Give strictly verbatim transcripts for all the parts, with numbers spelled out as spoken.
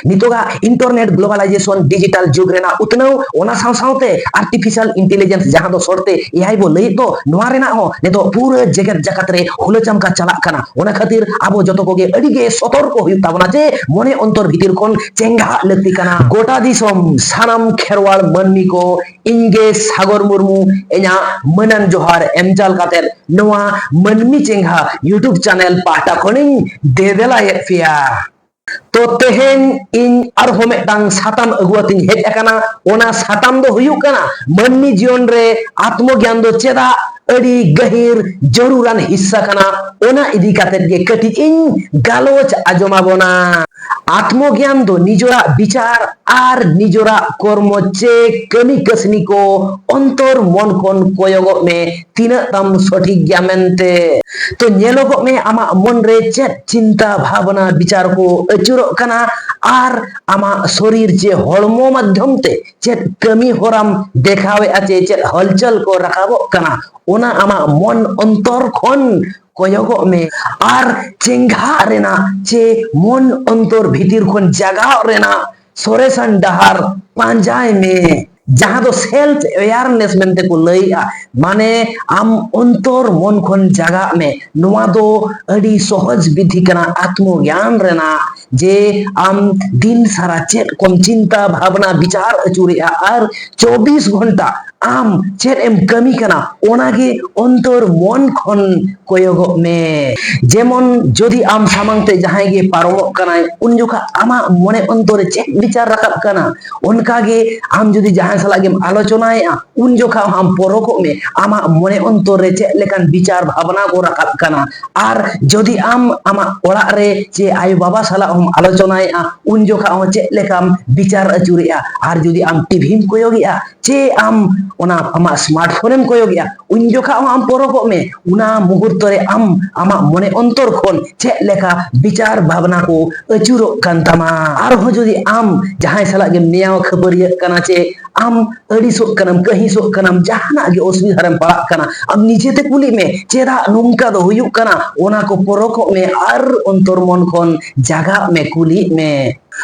ᱱᱤᱛᱚᱜᱟᱜ internet globalization digital ᱡᱩᱜᱽ ᱨᱮᱱᱟᱜ ᱩᱛᱱᱟᱹᱣ, ᱚᱱᱟ ᱥᱟᱶ ᱥᱟᱶᱛᱮ artificial intelligence, ᱡᱟᱦᱟᱸ ᱫᱚ ᱥᱚᱨᱛᱮ AI ᱵᱚ ᱞᱟᱹᱭᱮᱫ ᱫᱚ, ᱱᱚᱣᱟ ᱨᱮᱱᱟᱜ ᱦᱚᱸ ᱱᱤᱛᱚᱜ ᱯᱩᱨᱟᱹ ᱡᱮᱜᱮᱛ ᱡᱟᱠᱟᱛ ᱨᱮ ᱦᱩᱞᱟᱹ ᱪᱟᱢᱠᱟ ᱪᱟᱞᱟᱜ ᱠᱟᱱᱟ᱾ ᱚᱱᱟ ᱠᱷᱟᱹᱛᱤᱨ ᱟᱵᱚ ᱡᱚᱛᱚ ᱠᱚᱜᱮ ᱟᱹᱰᱤ ᱜᱮ ᱥᱚᱛᱚᱨᱠᱚ ᱦᱩᱭᱩᱜ ᱛᱟᱵᱚᱱᱟ ᱡᱮ ᱢᱚᱱᱮ ᱚᱱᱛᱚᱨ ᱵᱷᱤᱛᱤᱨ ᱠᱷᱚᱱ ᱪᱮᱸᱜᱷᱟᱜ ᱞᱟᱹᱠᱛᱤ ᱠᱟᱱᱟ᱾ ᱜᱚᱴᱟ ᱫᱤᱥᱚᱢ ᱥᱟᱱᱟᱢ ᱠᱷᱮᱨᱣᱟᱲ ᱢᱟᱹᱱᱢᱤ ᱠᱚ, ᱤᱧ ᱜᱮ ᱥᱟᱜᱚᱨ ᱢᱩᱨᱢᱩ ᱤᱧᱟᱹᱜ ᱢᱟᱹᱱᱟᱱ ᱡᱚᱦᱟᱨ ᱮᱢ ᱪᱟᱞ ᱠᱟᱛᱮ ᱱᱚᱣᱟ ᱢᱟᱹᱱᱢᱤ ᱪᱮᱸᱜᱷᱟ YouTube channel ᱯᱟᱦᱴᱟ ᱠᱷᱚᱱᱤᱧ ᱫᱮᱵᱮᱞᱟᱭᱮᱫ ᱯᱮᱭᱟ᱾ ᱛᱚ ᱛᱮᱦᱮᱧ ᱤᱧ ᱟᱨᱦᱚᱸ ᱢᱤᱫᱴᱟᱝ ᱥᱟᱛᱟᱢ ᱟᱹᱜᱩ ᱟᱛᱤᱧ ᱦᱮᱡ ᱟᱠᱟᱱᱟ᱾ ᱚᱱᱟ ᱥᱟᱛᱟᱢ ᱫᱚ ᱦᱩᱭᱩᱜ ᱠᱟᱱᱟ ᱢᱟᱹᱱᱢᱤ ᱡᱤᱭᱚᱱ ᱨᱮ ᱟᱛᱢᱚ ᱜᱮᱭᱟᱱ ᱫᱚ ᱪᱮᱫᱟᱜ ᱟᱹᱰᱤ ᱜᱟᱹᱦᱤᱨ ᱡᱟᱹᱨᱩᱲᱟᱱ ᱦᱤᱥᱥᱟ ᱠᱟᱱᱟ, ᱚᱱᱟ ᱤᱫᱤ ᱠᱟᱛᱮ ᱜᱮ ᱠᱟᱹᱴᱤᱡ ᱤᱧ ᱜᱟᱞᱚᱪ ᱟᱸᱡᱚᱢ ᱟᱵᱚᱱᱟ᱾ ᱟᱛᱢᱚ ᱜᱮᱭᱟᱱ ᱫᱚ ᱱᱤᱡᱚᱨᱟᱜ ᱵᱤᱪᱟᱨ ᱟᱨ ᱱᱤᱡᱚᱨᱟᱜ ᱠᱚᱨᱢᱚ ᱪᱮ ᱠᱟᱹᱢᱤ ᱠᱟᱹᱥᱱᱤ ᱠᱚ ᱚᱱᱛᱚᱨ ᱢᱚᱱ ᱠᱷᱚᱱ ᱠᱚᱭᱚᱜᱚᱜ ᱢᱮ, ᱛᱤᱱᱟᱹᱜ ᱛᱟᱢ ᱥᱚᱴᱷᱤᱠ ᱜᱮᱭᱟ ᱢᱮᱱᱛᱮ᱾ ᱛᱚ ᱧᱮᱞᱚᱜᱚᱜ ᱢᱮ ᱟᱢᱟᱜ ᱢᱚᱱ ᱨᱮ ᱪᱮᱫ ᱪᱤᱱᱛᱟ ᱵᱷᱟᱵᱽᱱᱟ ᱵᱤᱪᱟᱨ ᱠᱚ ᱟᱹᱪᱩᱨᱚᱜ ᱠᱟᱱᱟ ᱟᱨ ᱟᱢᱟᱜ ᱥᱚᱨᱤᱨ ᱪᱮ ᱦᱚᱲᱢᱚ ᱢᱟᱫᱽᱫᱷᱚᱢ ᱛᱮ ᱪᱮᱫ ᱠᱟᱹᱢᱤ ᱦᱚᱨᱟᱢ ᱫᱮᱠᱷᱟᱣᱮᱫᱼᱟ ᱪᱮ ᱪᱮᱫ ᱦᱚᱞᱪᱚᱞ ᱠᱚ ᱨᱟᱠᱟᱵᱚᱜ ᱠᱟᱱᱟ, ᱚᱱᱟ ᱟᱢᱟᱜ ᱢᱚᱱ ᱚᱱᱛᱚᱨ ᱠᱷᱚᱱ ᱠᱚᱭᱚᱜᱚᱜ ᱢᱮ ᱟᱨ ᱪᱮᱸᱜᱷᱟᱜ ᱨᱮᱱᱟᱜ ᱪᱮ ᱢᱚᱱ ᱚᱱᱛᱚᱨ ᱵᱷᱤᱛᱤᱨ ᱠᱷᱚᱱ ᱡᱟᱜᱟᱣ ᱨᱮᱱᱟᱜ ᱥᱚᱨᱮᱥᱟᱱ ᱰᱟᱦᱟᱨ ᱯᱟᱸᱡᱟᱭ ᱢᱮ, ᱡᱟᱦᱟᱸ ᱫᱚ self awareness ᱢᱮᱱᱛᱮ ᱠᱚ ᱞᱟᱹᱭᱮᱜᱼᱟ᱾ ᱢᱟᱱᱮ ᱟᱢ ᱚᱱᱛᱚᱨ ᱢᱚᱱ ᱠᱷᱚᱱ ᱡᱟᱜᱟᱜ ᱢᱮ᱾ ᱱᱚᱣᱟ ᱫᱚ ᱟᱹᱰᱤ ᱥᱚᱦᱚᱡ ᱵᱤᱫᱷᱤ ᱠᱟᱱᱟ ᱟᱛᱢᱚ ᱜᱮᱭᱟᱱ ᱨᱮᱱᱟᱜ, ᱡᱮ ᱟᱢ ᱫᱤᱱ ᱥᱟᱨᱟ ᱪᱮᱫ ᱠᱚᱢ ᱪᱤᱱᱛᱟ ᱵᱷᱟᱵᱽᱱᱟ ᱵᱤᱪᱟᱨ ᱟᱹᱪᱩᱨᱮᱜᱼᱟ ᱟᱨ ᱪᱚᱵᱵᱤᱥ ᱜᱷᱚᱱᱴᱟ ᱟᱢ ᱪᱮᱫ ᱮᱢ ᱠᱟᱹᱢᱤ ᱠᱟᱱᱟ, ᱚᱱᱟᱜᱮ ᱚᱱᱛᱚᱨ ᱢᱚᱱ ᱠᱷᱚᱱ ᱠᱚᱭᱚᱜᱚᱜ ᱢᱮ᱾ ᱡᱮᱢᱚᱱ ᱡᱩᱫᱤ ᱟᱢ ᱥᱟᱢᱟᱝ ᱛᱮ ᱡᱟᱦᱟᱸᱭ ᱜᱮ ᱯᱟᱨᱚᱢᱚᱜ ᱠᱟᱱᱟᱭ, ᱩᱱ ᱡᱚᱠᱷᱟ ᱟᱢᱟᱜ ᱢᱚᱱᱮ ᱚᱱᱛᱚᱨ ᱨᱮ ᱪᱮᱫ ᱵᱤᱪᱟᱨ ᱨᱟᱠᱟᱵ ᱠᱟᱱᱟ, ᱚᱱᱠᱟᱜᱮ ᱟᱢ ᱡᱩᱫᱤ ᱡᱟᱦᱟᱸᱭ ᱥᱟᱞᱟᱜ ᱜᱮᱢ ᱟᱞᱳᱪᱚᱱᱟᱭᱮᱜᱼᱟ, ᱩᱱ ᱡᱚᱠᱷᱟ ᱦᱚᱸ ᱟᱢ ᱯᱚᱨᱚᱠᱚᱜ ᱢᱮ, ᱟᱢᱟᱜ ᱢᱚᱱᱮ ᱚᱱᱛᱚᱨ ᱨᱮ ᱪᱮᱫ ᱞᱮᱠᱟᱱ ᱵᱤᱪᱟᱨ ᱵᱷᱟᱵᱽᱱᱟ ᱠᱚ ᱨᱟᱠᱟᱵ ᱠᱟᱱᱟ᱾ ᱟᱨ ᱡᱩᱫᱤ ᱟᱢ ᱟᱢᱟᱜ ᱚᱲᱟᱜ ᱨᱮ ᱪᱮ ᱟᱭᱳ ᱵᱟᱵᱟ ᱥᱟᱞᱟᱜ ᱦᱚᱸᱢ ᱟᱞᱳᱪᱚᱱᱟᱭᱮᱜᱼᱟ, ᱩᱱ ᱡᱚᱠᱷᱟ ᱦᱚᱸ ᱪᱮᱫ ᱞᱮᱠᱟᱢ ᱵᱤᱪᱟᱨ ᱟᱹᱪᱩᱨᱮᱜᱼᱟ᱾ ᱟᱨ ᱡᱩᱫᱤ ᱟᱢ ᱴᱤᱵᱷᱤᱢ ᱠᱚᱭᱚᱜᱮᱜᱼᱟ ᱪᱮ ᱟᱢ ᱚᱱᱟ ᱟᱢᱟᱜ smartphone ᱮᱢ ᱠᱚᱭᱚᱜᱮᱜᱼᱟ, ᱩᱱ ᱡᱚᱠᱷᱟ ᱦᱚᱸ ᱟᱢ ᱯᱚᱨᱚᱠᱚᱜ ᱢᱮ, ᱚᱱᱟ ᱢᱩᱦᱩᱨᱛᱚ ᱨᱮ ᱟᱢ ᱟᱢᱟᱜ ᱢᱚᱱᱮ ᱚᱱᱛᱚᱨ ᱠᱷᱚᱱ ᱪᱮᱫ ᱞᱮᱠᱟ ᱵᱤᱪᱟᱨ ᱵᱷᱟᱵᱽᱱᱟ ᱠᱚ ᱟᱹᱪᱩᱨᱚᱜ ᱠᱟᱱ ᱛᱟᱢᱟ᱾ ᱟᱨᱦᱚᱸ ᱡᱩᱫᱤ ᱟᱢ ᱡᱟᱦᱟᱸᱭ ᱥᱟᱞᱟᱜ ᱜᱮᱢ ᱱᱮᱭᱟᱣ ᱠᱷᱟᱹᱯᱟᱹᱨᱤᱭᱟᱹᱜ ᱠᱟᱱᱟ ᱪᱮ ᱟᱢ ᱟᱹᱲᱤᱥᱚᱜ ᱠᱟᱱᱟᱢ, ᱠᱟᱹᱦᱤᱥᱚᱜ ᱠᱟᱱᱟᱢ, ᱡᱟᱦᱟᱱᱟᱜ ᱜᱮ ᱚᱥᱩᱵᱤᱫᱷᱟ ᱨᱮᱢ ᱯᱟᱲᱟᱜ ᱠᱟᱱᱟ, ᱟᱢ ᱱᱤᱡᱮᱛᱮ ᱠᱩᱞᱤᱜ ᱢᱮ, ᱪᱮᱫᱟᱜ ᱱᱚᱝᱠᱟ ᱫᱚ ᱦᱩᱭᱩᱜ ᱠᱟᱱᱟ? ᱚᱱᱟ ᱠᱚ ᱯᱚᱨᱚᱠᱚᱜ ᱢᱮ ᱟᱨ ᱚᱱᱛᱚᱨ ᱢᱚᱱ ᱠᱷᱚᱱ ᱡᱟᱜᱟᱜ ᱢᱮ, ᱠᱩᱞᱤᱜ ᱢᱮ᱾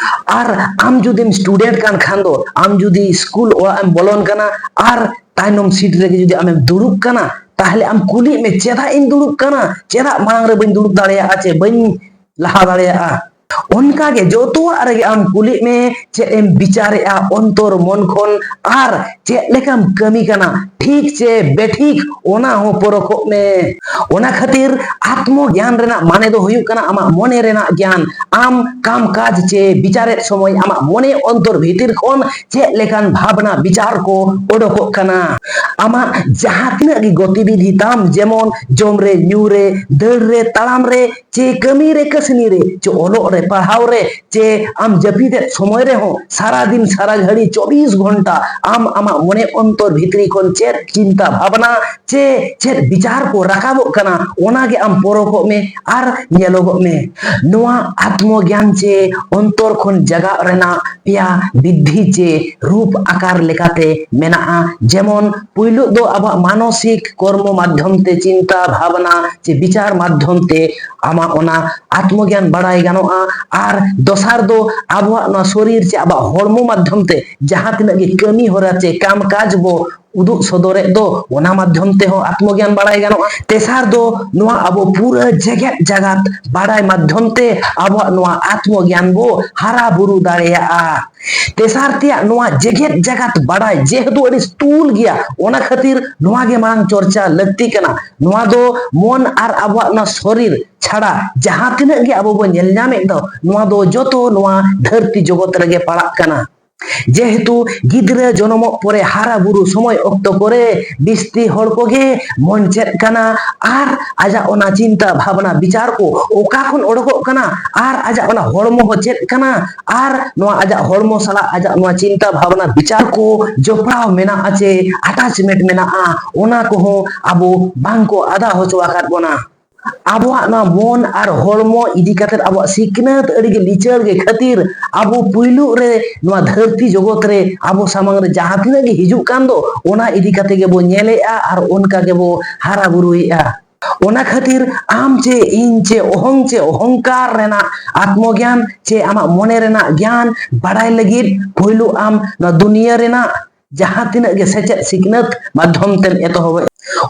ᱟᱨ ᱟᱢ ᱡᱩᱫᱤᱢ ᱥᱴᱩᱰᱮᱱᱴ ᱠᱟᱱ ᱠᱷᱟᱱ ᱫᱚ, ᱟᱢ ᱡᱩᱫᱤ ᱥᱠᱩᱞ ᱚᱲᱟᱜ ᱮᱢ ᱵᱚᱞᱚᱱ ᱠᱟᱱᱟ ᱟᱨ ᱛᱟᱭᱱᱚᱢ ᱥᱤᱴ ᱨᱮᱜᱮ ᱡᱩᱫᱤ ᱟᱢᱮᱢ ᱫᱩᱲᱩᱵ ᱠᱟᱱᱟ, ᱛᱟᱦᱞᱮ ᱟᱢ ᱠᱩᱞᱤᱜ ᱢᱮ, "ᱪᱮᱫᱟᱜ ᱤᱧ ᱫᱩᱲᱩᱵ ᱠᱟᱱᱟ? ᱪᱮᱫᱟᱜ ᱢᱟᱲᱟᱝ ᱨᱮ ᱵᱟᱹᱧ ᱫᱩᱲᱩᱵ ᱫᱟᱲᱮᱭᱟᱜᱼᱟ ᱪᱮ ᱵᱟᱹᱧ ᱞᱟᱦᱟ ᱫᱟᱲᱮᱭᱟᱜᱼᱟ?" ᱚᱱᱠᱟᱜᱮ ᱡᱚᱛᱚᱣᱟᱜ ᱨᱮᱜᱮ ᱟᱢ ᱠᱩᱞᱤᱜ ᱢᱮ, ᱪᱮᱫ ᱮᱢ ᱵᱤᱪᱟᱨᱮᱜᱼᱟ ᱚᱱᱛᱚᱨ ᱢᱚᱱ ᱠᱷᱚᱱ ᱟᱨ ᱪᱮᱫ ᱞᱮᱠᱟᱢ ᱠᱟᱹᱢᱤ ᱠᱟᱱᱟ, ᱴᱷᱤᱠ ᱪᱮ ᱵᱮᱴᱷᱤᱠ, ᱚᱱᱟ ᱦᱚᱸ ᱯᱚᱨᱚᱠᱷᱚᱜ ᱢᱮ᱾ ᱚᱱᱟ ᱠᱷᱟᱹᱛᱤᱨ ᱟᱛᱢᱚ ᱜᱮᱭᱟᱱ ᱨᱮᱱᱟᱜ ᱢᱟᱱᱮ ᱫᱚ ᱦᱩᱭᱩᱜ ᱠᱟᱱᱟ ᱟᱢᱟᱜ ᱢᱚᱱᱮ ᱨᱮᱱᱟᱜ ᱜᱮᱭᱟᱱ᱾ ᱟᱢ ᱠᱟᱢ ᱠᱟᱡᱽ ᱪᱮ ᱵᱤᱪᱟᱨᱮᱫ ᱥᱚᱢᱚᱭ ᱟᱢᱟᱜ ᱢᱚᱱᱮ ᱚᱱᱛᱚᱨ ᱵᱷᱤᱛᱤᱨ ᱠᱷᱚᱱ ᱪᱮᱫ ᱞᱮᱠᱟᱱ ᱵᱷᱟᱵᱽᱱᱟ ᱵᱤᱪᱟᱨ ᱠᱚ ᱚᱰᱚᱠᱚᱜ ᱠᱟᱱᱟ᱾ ᱟᱢᱟᱜ ᱡᱟᱦᱟᱸ ᱛᱤᱱᱟᱹᱜ ᱜᱮ ᱜᱚᱛᱤᱵᱤᱫᱷᱤ ᱛᱟᱢ, ᱡᱮᱢᱚᱱ ᱡᱚᱢ ᱨᱮ, ᱧᱩ ᱨᱮ, ᱫᱟᱹᱲ ᱨᱮ, ᱛᱟᱲᱟᱢ ᱨᱮ, ᱪᱮ ᱠᱟᱹᱢᱤ ᱨᱮ, ᱠᱟᱹᱥᱱᱤ ᱨᱮ, ᱪᱮ ᱚᱞᱚᱜ ᱨᱮ, ᱯᱟᱲᱦᱟᱣ ᱨᱮ, ᱪᱮ ᱟᱢ ᱡᱟᱹᱯᱤᱫᱮᱫ ᱥᱚᱢᱚᱭ ᱨᱮᱦᱚᱸ ᱥᱟᱨᱟ ᱫᱤᱱ ᱥᱟᱨᱟ ᱜᱷᱟᱹᱲᱤ ᱪᱚᱵᱵᱤᱥ ᱜᱷᱚᱱᱴᱟ ᱟᱢ ᱟᱢᱟᱜ ᱢᱚᱱᱮ ᱚᱱᱛᱚᱨ ᱵᱷᱤᱛᱨᱤ ᱠᱷᱚᱱ ᱪᱮᱫ ᱪᱤᱱᱛᱟ ᱵᱷᱟᱵᱽᱱᱟ ᱪᱮ ᱪᱮᱫ ᱵᱤᱪᱟᱨ ᱠᱚ ᱨᱟᱠᱟᱵᱚᱜ ᱠᱟᱱᱟ, ᱚᱱᱟ ᱜᱮ ᱟᱢ ᱯᱚᱨᱚᱠᱷᱚᱜ ᱢᱮ ᱟᱨ ᱧᱮᱞᱚᱜᱚᱜ ᱢᱮ᱾ ᱱᱚᱣᱟ ᱟᱛᱢᱚ ᱜᱮᱭᱟᱱ ᱪᱮ ᱚᱱᱛᱚᱨ ᱠᱷᱚᱱ ᱡᱟᱜᱟᱜ ᱨᱮᱱᱟᱜ ᱯᱮᱭᱟ ᱵᱤᱫᱽᱫᱷᱤ ᱪᱮ ᱨᱩᱯ ᱟᱠᱟᱨ ᱞᱮᱠᱟᱛᱮ ᱢᱮᱱᱟᱜᱼᱟ᱾ ᱡᱮᱢᱚᱱ ᱯᱩᱭᱞᱩ ᱫᱚ ᱟᱵᱚᱣᱟᱜ ᱢᱟᱱᱚᱥᱤᱠ ᱠᱚᱨᱢᱚ ᱢᱟᱫᱽᱫᱷᱚᱢ ᱛᱮ, ᱪᱤᱱᱛᱟ ᱵᱷᱟᱵᱽᱱᱟ ᱪᱮ ᱵᱤᱪᱟᱨ ᱢᱟᱫᱽᱫᱷᱚᱢ ᱛᱮ ᱟᱢᱟᱜ ᱚᱱᱟ ᱟᱛᱢᱚ ᱜᱮᱭᱟᱱ ᱵᱟᱲᱟᱭ ᱜᱟᱱᱚᱜᱼᱟ᱾ ᱟᱨ ᱫᱚᱥᱟᱨ ᱫᱚ ᱟᱵᱚᱣᱟᱜ ᱱᱚᱣᱟ ᱥᱚᱨᱤᱨ ᱪᱮ ᱟᱵᱚᱣᱟᱜ ᱦᱚᱲᱢᱚ ᱢᱟᱫᱽᱫᱷᱚᱢ ᱛᱮ ᱡᱟᱦᱟᱸ ᱛᱤᱱᱟᱹᱜ ᱜᱮ ᱠᱟᱹᱢᱤ ᱦᱚᱨᱟ ᱪᱮ ᱠᱟᱢ ᱠᱟᱡᱽ ᱵᱚ ᱩᱫᱩᱜ ᱥᱚᱫᱚᱨᱮᱫ ᱫᱚ, ᱚᱱᱟ ᱢᱟᱫᱽᱫᱷᱚᱢ ᱛᱮᱦᱚᱸ ᱟᱛᱢᱚ ᱜᱮᱭᱟᱱ ᱵᱟᱲᱟᱭ ᱜᱟᱱᱚᱜᱼᱟ᱾ ᱛᱮᱥᱟᱨ ᱫᱚ ᱱᱚᱣᱟ ᱟᱵᱚ ᱯᱩᱨᱟᱹ ᱡᱮᱜᱮᱛ ᱡᱟᱜᱟᱛ ᱵᱟᱲᱟᱭ ᱢᱟᱫᱽᱫᱷᱚᱢ ᱛᱮ ᱟᱵᱚᱣᱟᱜ ᱱᱚᱣᱟ ᱟᱛᱢᱚ ᱜᱮᱭᱟᱱ ᱵᱚ ᱦᱟᱨᱟ ᱵᱩᱨᱩ ᱫᱟᱲᱮᱭᱟᱜᱼᱟ᱾ ᱛᱮᱥᱟᱨ ᱛᱮᱭᱟᱜ ᱱᱚᱣᱟ ᱡᱮᱜᱮᱛ ᱡᱟᱜᱟᱛ ᱵᱟᱲᱟᱭ ᱡᱮᱦᱮᱛᱩ ᱟᱹᱰᱤ ᱥᱛᱩᱞ ᱜᱮᱭᱟ, ᱚᱱᱟ ᱠᱷᱟᱹᱛᱤᱨ ᱱᱚᱣᱟ ᱜᱮ ᱢᱟᱲᱟᱝ ᱪᱚᱨᱪᱟ ᱞᱟᱹᱠᱛᱤ ᱠᱟᱱᱟ᱾ ᱱᱚᱣᱟ ᱫᱚ ᱢᱚᱱ ᱟᱨ ᱟᱵᱚᱣᱟᱜ ᱱᱚᱣᱟ ᱥᱚᱨᱤᱨ ᱪᱷᱟᱲᱟ ᱡᱟᱦᱟᱸ ᱛᱤᱱᱟᱹᱜ ᱜᱮ ᱟᱵᱚ ᱵᱚᱱ ᱧᱮᱞ ᱧᱟᱢᱮᱫ ᱫᱚ, ᱱᱚᱣᱟ ᱫᱚ ᱡᱚᱛᱚ ᱱᱚᱣᱟ ᱫᱷᱟᱹᱨᱛᱤ ᱡᱚᱜᱚᱛ ᱨᱮᱜᱮ ᱯᱟᱲᱟᱜ ᱠᱟᱱᱟ᱾ ᱡᱮᱦᱮᱛᱩ ᱜᱤᱫᱽᱨᱟᱹ ᱡᱚᱱᱚᱢᱚᱜ ᱯᱚᱨᱮ ᱦᱟᱨᱟ ᱵᱩᱨᱩ ᱥᱚᱢᱚᱭ ᱚᱠᱛᱚ ᱠᱚᱨᱮ ᱵᱤᱥᱛᱤ ᱦᱚᱲ ᱠᱚᱜᱮ ᱢᱚᱱ ᱪᱮᱫ ᱠᱟᱱᱟ ᱟᱨ ᱟᱡᱟᱜ ᱚᱱᱟ ᱪᱤᱱᱛᱟ ᱵᱷᱟᱵᱽᱱᱟ ᱵᱤᱪᱟᱨ ᱠᱚ ᱚᱠᱟ ᱠᱷᱚᱱ ᱚᱰᱚᱠᱚᱜ ᱠᱟᱱᱟ ᱟᱨ ᱟᱡᱟᱜ ᱚᱱᱟ ᱦᱚᱲᱢᱚ ᱦᱚᱸ ᱪᱮᱫ ᱠᱟᱱᱟ ᱟᱨ ᱱᱚᱣᱟ ᱟᱡᱟᱜ ᱦᱚᱲᱢᱚ ᱥᱟᱞᱟᱜ ᱟᱡᱟᱜ ᱱᱚᱣᱟ ᱪᱤᱱᱛᱟ ᱵᱷᱟᱵᱽᱱᱟ ᱵᱤᱪᱟᱨ ᱠᱚ ᱡᱚᱯᱲᱟᱣ ᱢᱮᱱᱟᱜᱼᱟ ᱪᱮ ᱟᱴᱟᱪᱢᱮᱱᱴ ᱢᱮᱱᱟᱜᱼᱟ, ᱚᱱᱟ ᱠᱚᱦᱚᱸ ᱟᱵᱚ ᱵᱟᱝ ᱠᱚ ᱟᱫᱟ ᱦᱚᱪᱚ ᱟᱠᱟᱫ ᱵᱚᱱᱟ᱾ ᱟᱵᱚᱣᱟᱜ ᱱᱚᱣᱟ ᱢᱚᱱ ᱟᱨ ᱦᱚᱲᱢᱚ ᱤᱫᱤ ᱠᱟᱛᱮᱫ ᱟᱵᱚᱣᱟᱜ ᱥᱤᱠᱷᱱᱟᱹᱛ ᱟᱹᱰᱤ ᱜᱮ ᱞᱤᱪᱟᱹᱲ ᱜᱮ ᱠᱷᱟᱹᱛᱤᱨ ᱟᱵᱚ ᱯᱩᱭᱞᱩ ᱨᱮ ᱱᱚᱣᱟ ᱫᱷᱟᱹᱨᱛᱤ ᱡᱚᱜᱚᱛ ᱨᱮ ᱟᱵᱚ ᱥᱟᱢᱟᱝ ᱨᱮ ᱡᱟᱦᱟᱸ ᱛᱤᱱᱟᱹᱜ ᱜᱮ ᱦᱤᱡᱩᱜ ᱠᱟᱱ ᱫᱚ, ᱚᱱᱟ ᱤᱫᱤ ᱠᱟᱛᱮ ᱜᱮᱵᱚ ᱧᱮᱞᱮᱜᱼᱟ ᱟᱨ ᱚᱱᱠᱟ ᱜᱮᱵᱚ ᱦᱟᱨᱟ ᱵᱩᱨᱩᱭᱮᱜᱼᱟ᱾ ᱚᱱᱟ ᱠᱷᱟᱹᱛᱤᱨ ᱟᱢ ᱪᱮ ᱤᱧ ᱪᱮ ᱚᱦᱚᱝ ᱪᱮ ᱚᱦᱚᱝᱠᱟᱨ ᱨᱮᱱᱟᱜ ᱟᱛᱢᱚ ᱜᱮᱭᱟᱱ ᱪᱮ ᱟᱢᱟᱜ ᱢᱚᱱᱮ ᱨᱮᱱᱟᱜ ᱜᱮᱭᱟᱱ ᱵᱟᱲᱟᱭ ᱞᱟᱹᱜᱤᱫ ᱯᱳᱭᱞᱳ ᱟᱢ ᱱᱚᱣᱟ ᱫᱩᱱᱤᱭᱟᱹ ᱨᱮᱱᱟᱜ ᱡᱟᱦᱟᱸ ᱛᱤᱱᱟᱹᱜ ᱜᱮ ᱥᱮᱪᱮᱫ ᱥᱤᱠᱷᱱᱟᱹᱛ ᱢᱟᱫᱽᱫᱷᱚᱢ ᱛᱮᱢ ᱮᱛᱚᱦᱚᱵ ᱮᱫ᱾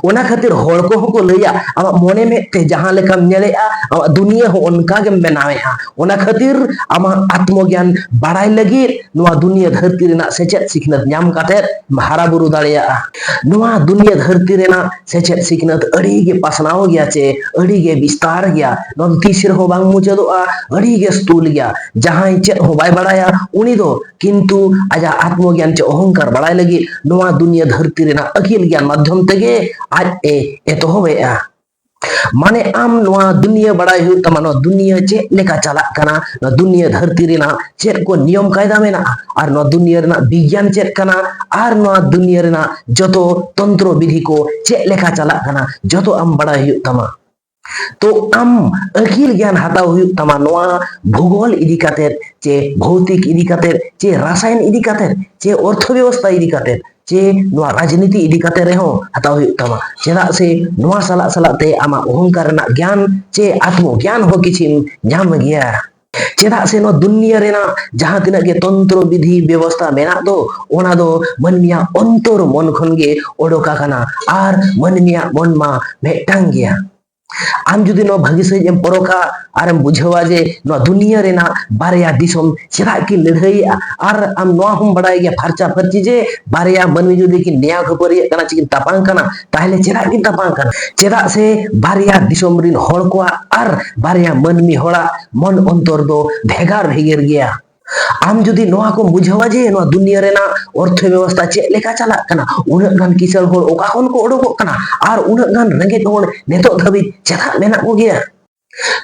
ᱚᱱᱟ ᱠᱷᱟᱹᱛᱤᱨ ᱦᱚᱲ ᱠᱚᱦᱚᱸ ᱠᱚ ᱞᱟᱹᱭᱟ, ᱟᱢᱟᱜ ᱢᱚᱱᱮ ᱢᱮᱫ ᱛᱮ ᱡᱟᱦᱟᱸ ᱞᱮᱠᱟᱢ ᱧᱮᱞᱮᱜᱼᱟ, ᱟᱢᱟᱜ ᱫᱩᱱᱤᱭᱟᱹ ᱦᱚᱸ ᱚᱱᱠᱟ ᱜᱮᱢ ᱵᱮᱱᱟᱣᱮᱜᱼᱟ᱾ ᱚᱱᱟ ᱠᱷᱟᱹᱛᱤᱨ ᱟᱢᱟᱜ ᱟᱛᱢᱚ ᱜᱮᱭᱟᱱ ᱵᱟᱲᱟᱭ ᱞᱟᱹᱜᱤᱫ ᱱᱚᱣᱟ ᱫᱩᱱᱤᱭᱟᱹ ᱫᱷᱟᱹᱨᱛᱤ ᱨᱮᱱᱟᱜ ᱥᱮᱪᱮᱫ ᱥᱤᱠᱷᱱᱟᱹᱛ ᱧᱟᱢ ᱠᱟᱛᱮᱫ ᱦᱟᱨᱟ ᱵᱩᱨᱩ ᱫᱟᱲᱮᱭᱟᱜᱼᱟ᱾ ᱱᱚᱣᱟ ᱫᱩᱱᱤᱭᱟᱹ ᱫᱷᱟᱹᱨᱛᱤ ᱨᱮᱱᱟᱜ ᱥᱮᱪᱮᱫ ᱥᱤᱠᱷᱱᱟᱹᱛ ᱟᱹᱰᱤ ᱜᱮ ᱯᱟᱥᱱᱟᱣ ᱜᱮᱭᱟ ᱪᱮ ᱟᱹᱰᱤ ᱜᱮ ᱵᱤᱥᱛᱟᱨ ᱜᱮᱭᱟ᱾ ᱱᱚᱣᱟ ᱫᱚ ᱛᱤᱥ ᱨᱮᱦᱚᱸ ᱵᱟᱝ ᱢᱩᱪᱟᱹᱫᱚᱜᱼᱟ, ᱟᱹᱰᱤ ᱜᱮ ᱥᱛᱩᱞ ᱜᱮᱭᱟ᱾ ᱡᱟᱦᱟᱸᱭ ᱪᱮᱫ ᱦᱚᱸ ᱵᱟᱭ ᱵᱟᱲᱟᱭᱟ, ᱩᱱᱤ ᱫᱚ ᱠᱤᱱᱛᱩ ᱟᱡᱟᱜ ᱟᱛᱢᱚ ᱜᱮᱭᱟᱱ ᱪᱮ ᱚᱦᱚᱝᱠᱟᱨ ᱵᱟᱲᱟᱭ ᱞᱟᱹᱜᱤᱫ ᱱᱚᱣᱟ ᱫᱩᱱᱤᱭᱟᱹ ᱫᱷᱟᱹᱨᱛᱤ ᱨᱮᱱᱟᱜ ᱟᱹᱠᱤᱞ ᱜᱮᱭᱟᱱ ᱢᱟᱫᱽᱫᱷᱚᱢ ᱛᱮᱜᱮ ᱟᱡ ᱮ ᱮᱛᱚᱦᱚᱵᱮᱜᱼᱟ᱾ ᱢᱟᱱᱮ ᱟᱢ ᱱᱚᱣᱟ ᱫᱩᱱᱤᱭᱟᱹ ᱵᱟᱲᱟᱭ ᱦᱩᱭᱩᱜ ᱛᱟᱢᱟ, ᱱᱚᱣᱟ ᱫᱩᱱᱤᱭᱟᱹ ᱪᱮᱫ ᱞᱮᱠᱟ ᱪᱟᱞᱟᱜ ᱠᱟᱱᱟ, ᱱᱚᱣᱟ ᱫᱩᱱᱤᱭᱟᱹ ᱫᱷᱟᱹᱨᱛᱤ ᱨᱮᱱᱟᱜ ᱪᱮᱫ ᱠᱚ ᱱᱤᱭᱚᱢ ᱠᱟᱭᱫᱟ ᱢᱮᱱᱟᱜᱼᱟ, ᱟᱨ ᱱᱚᱣᱟ ᱫᱩᱱᱤᱭᱟᱹ ᱨᱮᱱᱟᱜ ᱵᱤᱜᱽᱭᱟᱱ ᱪᱮᱫ ᱠᱟᱱᱟ, ᱟᱨ ᱱᱚᱣᱟ ᱫᱩᱱᱤᱭᱟᱹ ᱨᱮᱱᱟᱜ ᱡᱚᱛᱚ ᱛᱚᱱᱛᱨᱚ ᱵᱤᱫᱷᱤ ᱠᱚ ᱪᱮᱫ ᱞᱮᱠᱟ ᱪᱟᱞᱟᱜ ᱠᱟᱱᱟ, ᱡᱚᱛᱚ ᱟᱢ ᱵᱟᱲᱟᱭ ᱦᱩᱭᱩᱜ ᱛᱟᱢᱟ᱾ ᱛᱚ ᱟᱢ ᱟᱹᱠᱤᱞ ᱜᱮᱭᱟᱱ ᱦᱟᱛᱟᱣ ᱦᱩᱭᱩᱜ ᱛᱟᱢᱟ ᱱᱚᱣᱟ ᱵᱷᱩᱜᱳᱞ ᱤᱫᱤ ᱠᱟᱛᱮᱫ, ᱪᱮ ᱵᱷᱳᱣᱛᱤᱠ ᱤᱫᱤ ᱠᱟᱛᱮᱫ, ᱪᱮ ᱨᱟᱥᱟᱭᱚᱱ ᱤᱫᱤ ᱠᱟᱛᱮᱫ, ᱪᱮ ᱚᱨᱛᱷᱚ ᱵᱮᱵᱚᱥᱛᱷᱟ ᱤᱫᱤ ᱠᱟᱛᱮᱫ, ᱪᱮ ᱱᱚᱣᱟ ᱨᱟᱡᱽᱱᱤᱛᱤ ᱤᱫᱤ ᱠᱟᱛᱮ ᱨᱮᱦᱚᱸ ᱦᱟᱛᱟᱣ ᱦᱩᱭᱩᱜ ᱛᱟᱢᱟ᱾ ᱪᱮᱫᱟᱜ ᱥᱮ ᱱᱚᱣᱟ ᱥᱟᱞᱟᱜ ᱥᱟᱞᱟᱜ ᱛᱮ ᱟᱢᱟᱜ ᱚᱦᱚᱝᱠᱟᱨ ᱨᱮᱱᱟᱜ ᱜᱮᱭᱟᱱ ᱪᱮ ᱟᱛᱢᱚ ᱜᱮᱭᱟᱱ ᱦᱚᱸ ᱠᱤᱪᱷᱤᱢ ᱧᱟᱢ ᱜᱮᱭᱟ᱾ ᱪᱮᱫᱟᱜ ᱥᱮ ᱱᱚᱣᱟ ᱫᱩᱱᱤᱭᱟᱹ ᱨᱮᱱᱟᱜ ᱡᱟᱦᱟᱸ ᱛᱤᱱᱟᱹᱜ ᱜᱮ ᱛᱚᱱᱛᱨᱚ ᱵᱤᱫᱷᱤ ᱵᱮᱵᱚᱥᱛᱷᱟ ᱢᱮᱱᱟᱜ ᱫᱚ, ᱚᱱᱟ ᱫᱚ ᱢᱟᱹᱱᱢᱤᱭᱟᱜ ᱚᱱᱛᱚᱨ ᱢᱚᱱ ᱠᱷᱚᱱ ᱜᱮ ᱚᱰᱚᱠ ᱟᱠᱟᱱᱟ᱾ ᱟᱨ ᱢᱟᱹᱱᱢᱤᱭᱟᱜ ᱢᱚᱱ ᱢᱟ ᱢᱤᱫᱴᱟᱝ ᱜᱮᱭᱟ᱾ ᱟᱢ ᱡᱩᱫᱤ ᱱᱚᱣᱟ ᱵᱷᱟᱹᱜᱤ ᱥᱟᱺᱦᱤᱡ ᱮᱢ ᱯᱚᱨᱚᱠᱷᱟ ᱟᱨᱮᱢ ᱵᱩᱡᱷᱟᱹᱣᱟ ᱡᱮ ᱱᱚᱣᱟ ᱫᱩᱱᱤᱭᱟᱹ ᱨᱮᱱᱟᱜ ᱵᱟᱨᱭᱟ ᱫᱤᱥᱚᱢ ᱪᱮᱫᱟᱜ ᱠᱤᱱ ᱞᱟᱹᱲᱦᱟᱹᱭᱮᱜᱼᱟ, ᱟᱨ ᱟᱢ ᱱᱚᱣᱟ ᱦᱚᱸᱢ ᱵᱟᱲᱟᱭ ᱜᱮᱭᱟ ᱯᱷᱟᱨᱪᱟ ᱯᱷᱟᱹᱨᱪᱤ ᱡᱮ ᱵᱟᱨᱭᱟ ᱢᱟᱹᱱᱢᱤ ᱡᱩᱫᱤ ᱠᱤᱱ ᱱᱮᱭᱟᱣ ᱠᱷᱟᱹᱯᱟᱹᱨᱤᱭᱟᱹᱜ ᱠᱟᱱᱟ ᱪᱮ ᱠᱤᱱ ᱛᱟᱯᱟᱢ ᱠᱟᱱᱟ, ᱛᱟᱦᱚᱞᱮ ᱪᱮᱫᱟᱜ ᱠᱤᱱ ᱛᱟᱯᱟᱢ ᱠᱟᱱᱟ? ᱪᱮᱫᱟᱜ ᱥᱮ ᱵᱟᱨᱭᱟ ᱫᱤᱥᱚᱢ ᱨᱤᱱ ᱦᱚᱲ ᱠᱚᱣᱟᱜ ᱟᱨ ᱵᱟᱨᱭᱟ ᱢᱟᱹᱱᱢᱤ ᱦᱚᱲᱟᱜ ᱢᱚᱱ ᱚᱱᱛᱚᱨ ᱫᱚ ᱵᱷᱮᱜᱟᱨ ᱵᱷᱮᱜᱟᱨ ᱜᱮᱭᱟ᱾ ᱟᱢ ᱡᱩᱫᱤ ᱱᱚᱣᱟ ᱠᱚᱢ ᱵᱩᱡᱷᱟᱹᱣᱟ ᱡᱮ ᱱᱚᱣᱟ ᱫᱩᱱᱤᱭᱟᱹ ᱨᱮᱱᱟᱜ ᱚᱨᱛᱷᱚ ᱵᱮᱵᱚᱥᱛᱷᱟ ᱪᱮᱫ ᱞᱮᱠᱟ ᱪᱟᱞᱟᱜ ᱠᱟᱱᱟ, ᱩᱱᱟᱹᱜ ᱜᱟᱱ ᱠᱤᱥᱟᱹᱬ ᱦᱚᱲ ᱚᱠᱟ ᱠᱷᱚᱱ ᱠᱚ ᱚᱰᱚᱠᱚᱜ ᱠᱟᱱᱟ, ᱟᱨ ᱩᱱᱟᱹᱜ ᱜᱟᱱ ᱨᱮᱸᱜᱮᱡ ᱦᱚᱲ ᱱᱤᱛᱚᱜ ᱫᱷᱟᱹᱵᱤᱡ ᱪᱮᱫᱟᱜ ᱢᱮᱱᱟᱜ ᱠᱚᱜᱮᱭᱟ?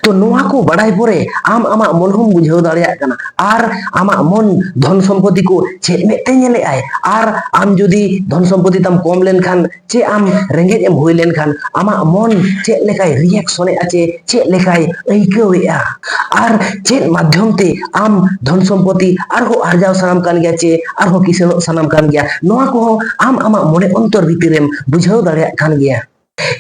ᱛᱚ ᱱᱚᱣᱟ ᱠᱚ ᱵᱟᱲᱟᱭ ᱯᱚᱨᱮ ᱟᱢ ᱟᱢᱟᱜ ᱢᱚᱱ ᱦᱚᱸᱢ ᱵᱩᱡᱷᱟᱹᱣ ᱫᱟᱲᱮᱭᱟᱜ ᱠᱟᱱᱟ, ᱟᱨ ᱟᱢᱟᱜ ᱢᱚᱱ ᱫᱷᱚᱱ ᱥᱚᱢᱯᱚᱛᱤ ᱠᱚ ᱪᱮᱫ ᱢᱮᱫ ᱛᱮ ᱧᱮᱞᱮᱜᱼᱟᱭ, ᱟᱨ ᱟᱢ ᱡᱩᱫᱤ ᱫᱷᱚᱱ ᱥᱚᱢᱯᱚᱛᱤ ᱛᱟᱢ ᱠᱚᱢ ᱞᱮᱱᱠᱷᱟᱱ ᱪᱮ ᱟᱢ ᱨᱮᱸᱜᱮᱡ ᱮᱢ ᱦᱩᱭ ᱞᱮᱱᱠᱷᱟᱱ ᱟᱢᱟᱜ ᱢᱚᱱ ᱪᱮᱫ ᱞᱮᱠᱟᱭ ᱨᱤᱭᱮᱠᱥᱚᱱᱮᱜᱼᱟ ᱪᱮ ᱪᱮᱫ ᱞᱮᱠᱟᱭ ᱟᱹᱭᱠᱟᱹᱣᱮᱜᱼᱟ, ᱟᱨ ᱪᱮᱫ ᱢᱟᱫᱽᱫᱷᱚᱢ ᱛᱮ ᱟᱢ ᱫᱷᱚᱱ ᱥᱚᱢᱯᱚᱛᱤ ᱟᱨᱦᱚᱸ ᱟᱨᱡᱟᱣ ᱥᱟᱱᱟᱢ ᱠᱟᱱ ᱜᱮᱭᱟ ᱪᱮ ᱟᱨᱦᱚᱸ ᱠᱤᱥᱟᱹᱬᱚᱜ ᱥᱟᱱᱟᱢ ᱠᱟᱱ ᱜᱮᱭᱟ, ᱱᱚᱣᱟ ᱠᱚᱦᱚᱸ ᱟᱢ ᱟᱢᱟᱜ ᱢᱚᱱᱮ ᱚᱱᱛᱚᱨ ᱵᱷᱤᱛᱤᱨ ᱨᱮᱢ ᱵᱩᱡᱷᱟᱹᱣ ᱫᱟᱲᱮᱭᱟᱜ ᱠᱟᱱ ᱜᱮᱭᱟ᱾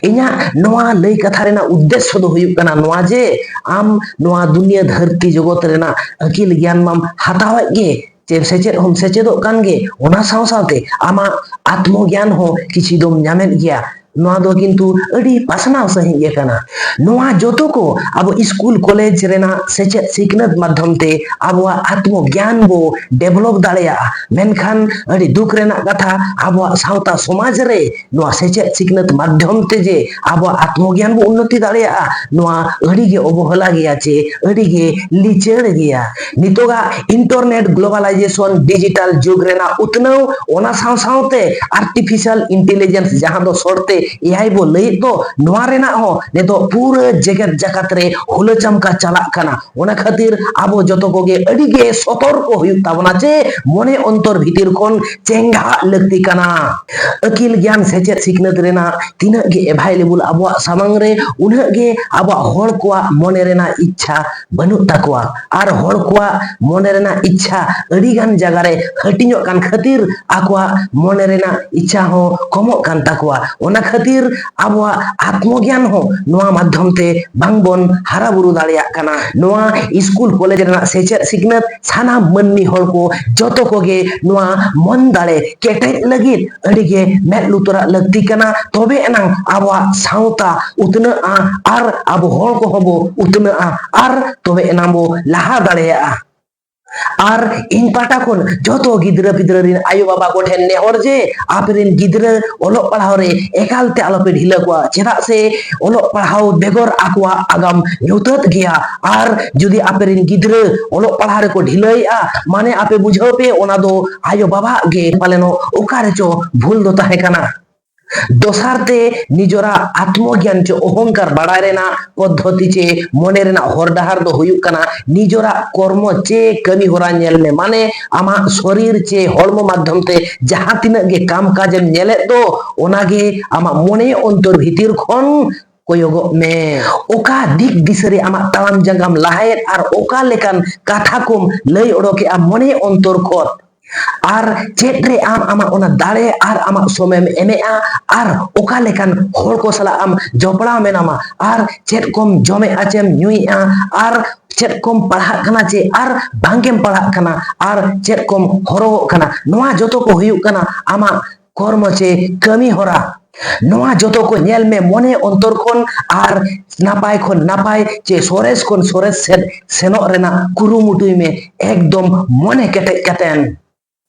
ᱤᱧᱟᱹᱜ ᱱᱚᱣᱟ ᱞᱟᱹᱭ ᱠᱟᱛᱷᱟ ᱨᱮᱱᱟᱜ ᱩᱫᱽᱫᱮᱥᱥᱚ ᱫᱚ ᱦᱩᱭᱩᱜ ᱠᱟᱱᱟ ᱱᱚᱣᱟ ᱡᱮ ᱟᱢ ᱱᱚᱣᱟ ᱫᱩᱱᱤᱭᱟᱹ ᱫᱷᱟᱹᱨᱛᱤ ᱡᱚᱜᱚᱛ ᱨᱮᱱᱟᱜ ᱟᱹᱠᱤᱞ ᱜᱮᱭᱟᱱ ᱢᱟᱢ ᱦᱟᱛᱟᱣᱮᱫ ᱜᱮ, ᱪᱮ ᱥᱮᱪᱮᱫ ᱦᱚᱸᱢ ᱥᱮᱪᱮᱫᱚᱜ ᱠᱟᱱ ᱜᱮ, ᱚᱱᱟ ᱥᱟᱶ ᱥᱟᱶᱛᱮ ᱟᱢᱟᱜ ᱟᱛᱢᱚ ᱜᱮᱭᱟᱱ ᱦᱚᱸ ᱠᱤᱪᱷᱤ ᱫᱚᱢ ᱧᱟᱢᱮᱫ ᱜᱮᱭᱟ᱾ ᱱᱚᱣᱟ ᱫᱚ ᱠᱤᱱᱛᱩ ᱟᱹᱰᱤ ᱯᱟᱥᱱᱟᱣ ᱥᱟᱹᱦᱤᱡ ᱜᱮ ᱠᱟᱱᱟ᱾ ᱱᱚᱣᱟ ᱡᱚᱛᱚ ᱠᱚ ᱟᱵᱚ ᱥᱠᱩᱞ ᱠᱚᱞᱮᱡᱽ ᱨᱮᱱᱟᱜ ᱥᱮᱪᱮᱫ ᱥᱤᱠᱷᱱᱟᱹᱛ ᱢᱟᱫᱽᱫᱷᱚᱢ ᱛᱮ ᱟᱵᱚᱣᱟᱜ ᱟᱛᱢᱚ ᱜᱮᱭᱟᱱ ᱵᱚ develop ᱫᱟᱲᱮᱭᱟᱜᱼᱟ᱾ ᱢᱮᱱᱠᱷᱟᱱ ᱟᱹᱰᱤ ᱫᱩᱠ ᱨᱮᱱᱟᱜ ᱠᱟᱛᱷᱟ, ᱟᱵᱚᱣᱟᱜ ᱥᱟᱶᱛᱟ ᱥᱚᱢᱟᱡᱽ ᱨᱮ ᱱᱚᱣᱟ ᱥᱮᱪᱮᱫ ᱥᱤᱠᱷᱱᱟᱹᱛ ᱢᱟᱫᱽᱫᱷᱚᱢ ᱛᱮ ᱡᱮ ᱟᱵᱚᱣᱟᱜ ᱟᱛᱢᱚ ᱜᱮᱭᱟᱱ ᱵᱚ ᱩᱱᱱᱚᱛᱤ ᱫᱟᱲᱮᱭᱟᱜᱼᱟ, ᱱᱚᱣᱟ ᱟᱹᱰᱤ ᱜᱮ ᱚᱵᱚᱦᱮᱞᱟ ᱜᱮᱭᱟ ᱪᱮ ᱟᱹᱰᱤ ᱜᱮ ᱞᱤᱪᱟᱹᱲ ᱜᱮᱭᱟ᱾ ᱱᱤᱛᱚᱜᱟᱜ internet globalization digital ᱡᱩᱜᱽ ᱨᱮᱱᱟᱜ ᱩᱛᱱᱟᱹᱣ, ᱚᱱᱟ ᱥᱟᱶ ᱥᱟᱶᱛᱮ artificial intelligence, ᱡᱟᱦᱟᱸ ᱫᱚ short ᱛᱮ A I ᱵᱚ ᱞᱟᱹᱭᱮᱫ ᱫᱚ, ᱱᱚᱣᱟ ᱨᱮᱱᱟᱜ ᱦᱚᱸ ᱱᱤᱛᱚᱜ ᱯᱩᱨᱟᱹ ᱡᱮᱜᱮᱛ ᱡᱟᱠᱟᱛ ᱨᱮ ᱦᱩᱞᱟᱹ ᱪᱟᱢᱠᱟ ᱪᱟᱞᱟᱜ ᱠᱟᱱᱟ᱾ ᱚᱱᱟ ᱠᱷᱟᱹᱛᱤᱨ ᱟᱵᱚ ᱡᱚᱛᱚ ᱠᱚᱜᱮ ᱟᱹᱰᱤ ᱜᱮ ᱥᱚᱛᱚᱨᱠᱚ ᱦᱩᱭᱩᱜ ᱛᱟᱵᱚᱱᱟ ᱪᱮ ᱢᱚᱱᱮ ᱚᱱᱛᱚᱨ ᱵᱷᱤᱛᱤᱨ ᱠᱷᱚᱱ ᱪᱮᱸᱜᱷᱟᱜ ᱞᱟᱹᱠᱛᱤ ᱠᱟᱱᱟ᱾ ᱟᱹᱠᱤᱞ ᱜᱮᱭᱟᱱ ᱥᱮᱪᱮᱫ ᱥᱤᱠᱷᱱᱟᱹᱛ ᱨᱮᱱᱟᱜ ᱛᱤᱱᱟᱹᱜ ᱜᱮ available ᱟᱵᱚᱣᱟᱜ ᱥᱟᱢᱟᱝ ᱨᱮ, ᱩᱱᱟᱹᱜ ᱜᱮ ᱟᱵᱚᱣᱟᱜ ᱦᱚᱲ ᱠᱚᱣᱟᱜ ᱢᱚᱱᱮ ᱨᱮᱱᱟᱜ ᱤᱪᱪᱷᱟ ᱵᱟᱹᱱᱩᱜ ᱛᱟᱠᱚᱣᱟ᱾ ᱟᱨ ᱦᱚᱲ ᱠᱚᱣᱟᱜ ᱢᱚᱱᱮ ᱨᱮᱱᱟᱜ ᱤᱪᱪᱷᱟ ᱟᱹᱰᱤ ᱜᱟᱱ ᱡᱟᱭᱜᱟ ᱨᱮ ᱦᱟᱹᱴᱤᱧᱚᱜ ᱠᱟᱱ ᱠᱷᱟᱹᱛᱤᱨ ᱟᱠᱚᱣᱟᱜ ᱢᱚᱱᱮ ᱨᱮᱱᱟᱜ ᱤᱪᱪᱷᱟ ᱦᱚᱸ ᱠᱚᱢᱚᱜ ᱠᱟᱱ ᱛᱟᱠᱚᱣᱟ᱾ ᱚᱱᱟ ᱠᱷᱟᱹᱛᱤᱨ ᱟᱵᱚᱣᱟᱜ ᱟᱛᱢᱚ ᱜᱮᱭᱟᱱ ᱦᱚᱸ ᱱᱚᱣᱟ ᱢᱟᱫᱽᱫᱷᱚᱢ ᱛᱮ ᱵᱟᱝ ᱵᱚᱱ ᱦᱟᱨᱟ ᱵᱩᱨᱩ ᱫᱟᱲᱮᱭᱟᱜ ᱠᱟᱱᱟ᱾ ᱱᱚᱣᱟ ᱥᱠᱩᱞ ᱠᱚᱞᱮᱡᱽ ᱨᱮᱱᱟᱜ ᱥᱮᱪᱮᱫ ᱥᱤᱠᱷᱱᱟᱹᱛ ᱥᱟᱱᱟᱢ ᱢᱟᱹᱱᱢᱤ ᱦᱚᱲ ᱠᱚ ᱡᱚᱛᱚ ᱠᱚᱜᱮ ᱱᱚᱣᱟ ᱢᱚᱱ ᱫᱟᱲᱮ ᱠᱮᱴᱮᱡ ᱞᱟᱹᱜᱤᱫ ᱟᱹᱰᱤ ᱜᱮ ᱢᱮᱫ ᱞᱩᱛᱩᱨᱟᱜ ᱞᱟᱹᱠᱛᱤ ᱠᱟᱱᱟ᱾ ᱛᱚᱵᱮ ᱮᱱᱟᱝ ᱟᱵᱚᱣᱟᱜ ᱥᱟᱶᱛᱟ ᱩᱛᱱᱟᱹᱜᱼᱟ ᱟᱨ ᱟᱵᱚ ᱦᱚᱲ ᱠᱚᱦᱚᱸ ᱵᱚ ᱩᱛᱱᱟᱹᱜᱼᱟ ᱟᱨ ᱛᱚᱵᱮ ᱮᱱᱟᱝ ᱵᱚ ᱞᱟᱦᱟ ᱫᱟᱲᱮᱭᱟᱜᱼᱟ᱾ ᱟᱨ ᱤᱧ ᱯᱟᱦᱴᱟ ᱠᱷᱚᱱ ᱡᱚᱛᱚ ᱜᱤᱫᱽᱨᱟᱹ ᱯᱤᱫᱽᱨᱟᱹ ᱨᱮᱱ ᱟᱭᱳ ᱵᱟᱵᱟ ᱠᱚᱴᱷᱮᱱ ᱱᱮᱦᱚᱨ ᱡᱮ ᱟᱯᱮ ᱨᱮᱱ ᱜᱤᱫᱽᱨᱟᱹ ᱚᱞᱚᱜ ᱯᱟᱲᱦᱟᱣ ᱨᱮ ᱮᱠᱟᱞ ᱛᱮ ᱟᱞᱚᱯᱮ ᱰᱷᱤᱞᱟᱹ ᱠᱚᱣᱟ, ᱪᱮᱫᱟᱜ ᱥᱮ ᱚᱞᱚᱜ ᱯᱟᱲᱦᱟᱣ ᱵᱮᱜᱚᱨ ᱟᱠᱚᱣᱟᱜ ᱟᱜᱟᱢ ᱧᱩᱛᱟᱹᱛ ᱜᱮᱭᱟ᱾ ᱟᱨ ᱡᱩᱫᱤ ᱟᱯᱮ ᱨᱮᱱ ᱜᱤᱫᱽᱨᱟᱹ ᱚᱞᱚᱜ ᱯᱟᱲᱦᱟᱣ ᱨᱮᱠᱚ ᱰᱷᱤᱞᱟᱹᱭᱮᱜᱼᱟ, ᱢᱟᱱᱮ ᱟᱯᱮ ᱵᱩᱡᱷᱟᱹᱣ ᱯᱮ ᱚᱱᱟ ᱫᱚ ᱟᱭᱳ ᱵᱟᱵᱟᱣᱟᱜ ᱜᱮ ᱯᱟᱞᱮᱱᱚᱜ ᱚᱠᱟ ᱨᱮᱪᱚ ᱵᱷᱩᱞ ᱫᱚ ᱛᱟᱦᱮᱸ ᱠᱟᱱᱟ᱾ ᱫᱚᱥᱟᱨ ᱛᱮ ᱱᱤᱡᱚᱨᱟᱜ ᱟᱛᱢᱚ ᱜᱮᱭᱟᱱ ᱪᱮ ᱚᱦᱚᱝᱠᱟᱨ ᱵᱟᱲᱟᱭ ᱨᱮᱱᱟᱜ ᱯᱚᱫᱽᱫᱷᱚᱛᱤ ᱪᱮ ᱢᱚᱱᱮ ᱨᱮᱱᱟᱜ ᱦᱚᱨ ᱰᱟᱦᱟᱨ ᱫᱚ ᱦᱩᱭᱩᱜ ᱠᱟᱱᱟ ᱱᱤᱡᱚᱨᱟᱜ ᱠᱚᱨᱢᱚ ᱪᱮ ᱠᱟᱹᱢᱤ ᱦᱚᱨᱟ ᱧᱮᱞ ᱢᱮ, ᱢᱟᱱᱮ ᱟᱢᱟᱜ ᱥᱚᱨᱤᱨ ᱪᱮ ᱦᱚᱲᱢᱚ ᱢᱟᱫᱽᱫᱷᱚᱢ ᱛᱮ ᱡᱟᱦᱟᱸ ᱛᱤᱱᱟᱹᱜ ᱜᱮ ᱠᱟᱢ ᱠᱟᱡᱮᱢ ᱧᱮᱞᱮᱫ ᱫᱚ, ᱚᱱᱟᱜᱮ ᱟᱢᱟᱜ ᱢᱚᱱᱮ ᱚᱱᱛᱚᱨ ᱵᱷᱤᱛᱤᱨ ᱠᱷᱚᱱ ᱠᱚᱭᱚᱜᱚᱜ ᱢᱮ᱾ ᱚᱠᱟ ᱫᱤᱠ ᱫᱤᱥᱟᱹ ᱨᱮ ᱟᱢᱟᱜ ᱛᱟᱲᱟᱢ ᱡᱟᱸᱜᱟᱢ ᱞᱟᱦᱟᱭᱮᱫ ᱟᱨ ᱚᱠᱟ ᱞᱮᱠᱟᱱ ᱠᱟᱛᱷᱟ ᱠᱚᱢ ᱞᱟᱹᱭ ᱚᱰᱚᱠᱮᱫᱼᱟ ᱢᱚᱱᱮ ᱚᱱᱛᱚᱨ ᱠᱷᱚᱱ, ᱟᱨ ᱪᱮᱫ ᱨᱮ ᱟᱢ ᱟᱢᱟᱜ ᱚᱱᱟ ᱫᱟᱲᱮ ᱟᱨ ᱟᱢᱟᱜ ᱥᱚᱢᱚᱭᱮᱢ ᱮᱢᱮᱜᱼᱟ, ᱟᱨ ᱚᱠᱟ ᱞᱮᱠᱟᱱ ᱦᱚᱲ ᱠᱚ ᱥᱟᱞᱟᱜ ᱟᱢ ᱡᱚᱯᱲᱟᱣ ᱢᱮᱱᱟᱢᱟ, ᱟᱨ ᱪᱮᱫ ᱠᱚᱢ ᱡᱚᱢᱮᱜᱼᱟ ᱪᱮᱢ ᱧᱩᱭᱮᱜᱼᱟ, ᱟᱨ ᱪᱮᱫ ᱠᱚᱢ ᱯᱟᱲᱦᱟᱜ ᱠᱟᱱᱟ ᱪᱮ ᱟᱨ ᱵᱟᱝᱜᱮᱢ ᱯᱟᱲᱦᱟᱜ ᱠᱟᱱᱟ, ᱟᱨ ᱪᱮᱫ ᱠᱚᱢ ᱦᱚᱨᱚᱜᱚᱜ ᱠᱟᱱᱟ, ᱱᱚᱣᱟ ᱡᱚᱛᱚ ᱠᱚ ᱦᱩᱭᱩᱜ ᱠᱟᱱᱟ ᱟᱢᱟᱜ ᱠᱚᱨᱢᱚ ᱪᱮ ᱠᱟᱹᱢᱤ ᱦᱚᱨᱟ᱾ ᱱᱚᱣᱟ ᱡᱚᱛᱚ ᱠᱚ ᱧᱮᱞ ᱢᱮ ᱢᱚᱱᱮ ᱚᱱᱛᱚᱨ ᱠᱷᱚᱱ, ᱟᱨ ᱱᱟᱯᱟᱭ ᱠᱷᱚᱱ ᱱᱟᱯᱟᱭ ᱪᱮ ᱥᱚᱨᱮᱥ ᱠᱷᱚᱱ ᱥᱚᱨᱮᱥ ᱥᱮᱫ ᱥᱮᱱᱚᱜ ᱨᱮᱱᱟᱜ ᱠᱩᱨᱩᱢᱩᱴᱩᱭ ᱢᱮ, ᱮᱠᱫᱚᱢ ᱢᱚᱱᱮ ᱠᱮᱴᱮᱡ ᱠᱟᱛᱮᱱ᱾